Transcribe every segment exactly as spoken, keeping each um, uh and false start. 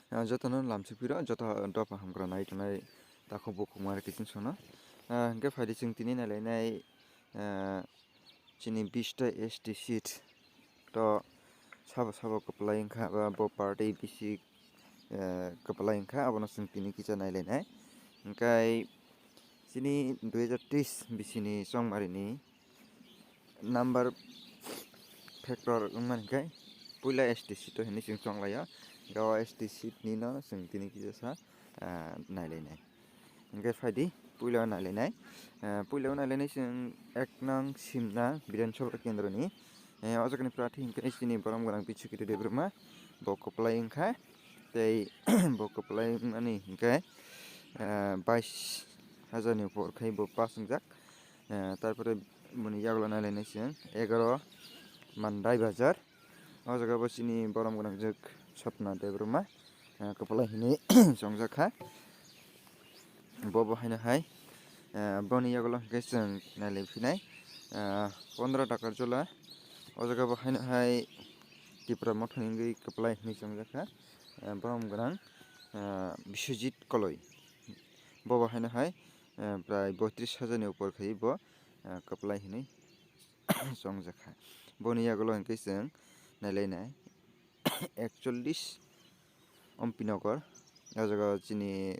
Ah, jotono lamsukphiro, joto dopha hamkra nai tongnai takhuk bukhuk mare kiching sono. Ah, hwnkhe phaidi chwng tini nailainai, ah, chini bish ta S T seat to sabo sabo kwplai wngkha, ba bo party bisi, eh, kwplai wngkha, abono chwng tini kisa nailainai. Hwnkhe chini dui hajar teis bisini chongmarini number factor wngmani khe puila S T seat o hinwi chwng chonglaio. Hwnkhe o S T seat ni no chwng tini kisa sa, ah, nailainai. Hwnkhe phaidi puila o nailainai. Ah, puila o nailainai chwng ek nang Simna Bidhan Sabha Kendroni. Eh, o jagani prarthi hwnkhe chini borom gwnang Bichukiti Debbarma, bo kwplai wngkha. Tei bo kwplai wngmani hwnkhe, ah, bais hajar ni upor khai bo pass wngjak. Eh, tarpore boni yagulo nailainai chwng egaroh Mandai Bazar. O jaga bo chini borom gwnang jwk Swapna Debbarma, eh, kwplai hinwi chongjak kha. Bo bo haino hai, eh, boni yagulo hwnkhe chwng nailaiphinai, eh, pondro Takarjala. O jaga bo haino hai Tipra Mothani wngwi kwplai hinwi chongjak kha, eh, borom gwnang, eh, Biswajit Koloi. Bo bo haino hai, eh, prai boitris hajar ni upor khai bo, eh, kwplai hinwi chongjak kha. Boni yagulo hwnkhe chwng nailainai ekchollis Ompi Nagar, o jaga chini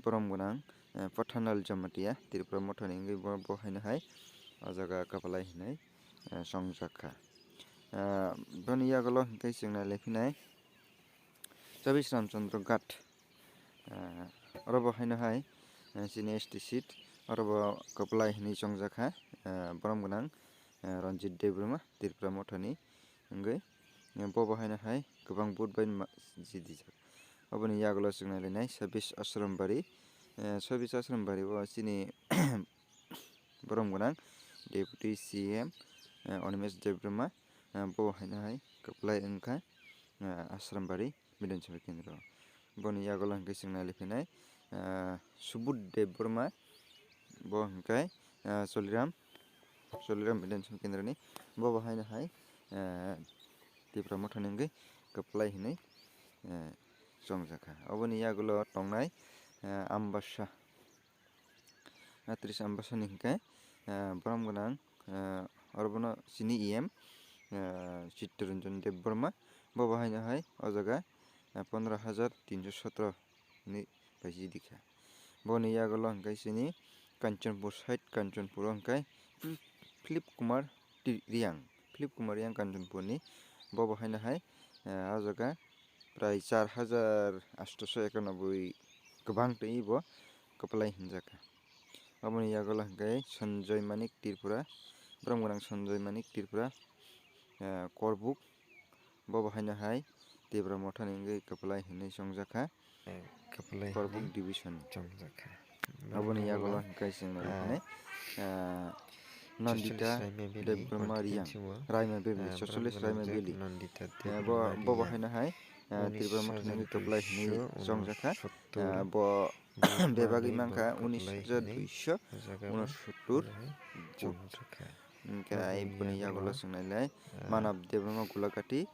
borom gwnang, eh, Pathanlal Jamatia, Tripura Mothani wngwi bo, bo haino hai o jaga kwplai hinwi, eh, chongjak kha. Eh, boni yagulo hwnkhe chwng nailaiphinai Chabish Ramchandra Ghat, eh, oro bo haino hai, eh, chini S T seat, oro bo kwplai hinwi chongjak kha, eh, borom gwnang, eh, Ranjit Debbarma, Tripura Mothani wngwi, eh, bo bo haino hai kwbang vote bai ma-, jidijak. Oboni yagulo chwng nailainai Chabish Ashram Bari, eh, Chabish Ashram Bari o chini borom gwnang Deputy C M, eh, Animesh Debbarma, eh, bo haino hai kwplai wngkha, eh, Ashram Bari Bidhan Sabha Kendro. Boni yagulo hwnkhe chwng nailaiphinai, eh, Subudh Debbarma, bo hwnkhe, eh, Choliram, Choliram Bidhan Sabha Kendroni, bo bo haino hai, eh, Tipra Mothani wngwi kwplai hinwi, eh, chongjak kha. Oboni yagulo tongnai, eh, Ambasa, Atris Ambasani hwnkhe, eh, borom gwnang, eh, oro bono chini E M, eh, Chittaranjan Debbarma, bo bo haino hai o jaga, eh, pondro hajar tinso sotro hinwi paijidi kha. Boni yagulo hwnkhe chini Kanchanpur side, Kanchanpur o hwnkhe Phil-, Philip Kumar Ti-, Riyang, Philip Kumar Riyang Kanchanpurni, bo bo haino hai, eh, o jaga prai char hajar asto sho ekanoboi kwbang twi bo kwplai hinjak kha. Aboni yagulo hwnkhe Sanjoy Manik Tripura, borom gwnang Sanjoy Manik Tripura, eh, Korbuk, bo bo haino hai Tipra Mothani wngwi kwplai hinwi chongjak kha. Eh, kwplai Korbuk hinwi division. Chongjak kha. Aboni yagulo hwnkhe chwng nai ah, hwnwi, ah, Nandita Debbarma Riyang, Raima Valley, ah, Socholis Raima Valley. Nandita Debbarma Riyang. Eh, bo, bo bo haino hai, ah, Tipra Mothani wngwi kwplai hinwi chongjak kha. Ah, bo bebagwi mankha unis hajar duiso unosottor vote. Hwnkhe ai boni yagulo chwng nailai, ah, Manav Debbarma Gulagati.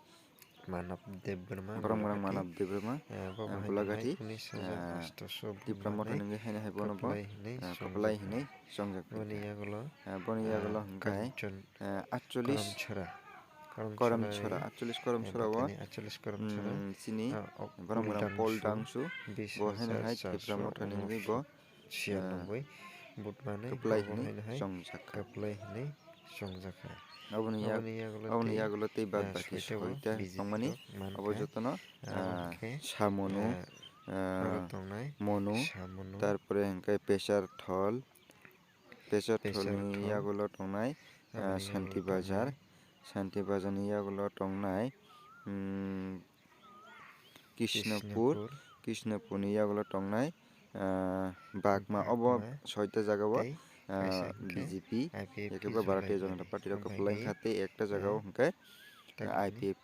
Manav Debbarma Gulagati. Borom gwnang Manav Debbarma, ah, bo ah, bo haino Gulagati, hai unis hajar asto sho ah, Tipra Mothani wngwi haino hai bono bo, kwplai hinwi ah, chongjak kha. Kwplai hinwi chongjak kha. Boni yagulo, ah, boni yagulo hwnkhe, ah, atchollis Karamchara. Karamchara, atchollis Karamchara o, mm, chini borom gwnang Paul Dangsu, bo haino hai Tipra Mothani wngwi bo, ah, kwplai hinwi chongjak kha. Aboni yagulo tei bad baki soita tongmani, abo jotono, ah, samunu, ah, monu, tarpore hwnkhe Pesar Thol, Pesar Tholni yagulo tongnai, ah, Santi Bazar. Santi Bazarni yagulo tongnai, mm, Kishnopur. Kishnopurni yagulo tongnai, ah, Bagma. Obo soita jagao, ah, B J P, ekhe ba Bharatiya Janata Party rok kwplai wngkha tei ekta jagao hwnkhe, ah, I P F T.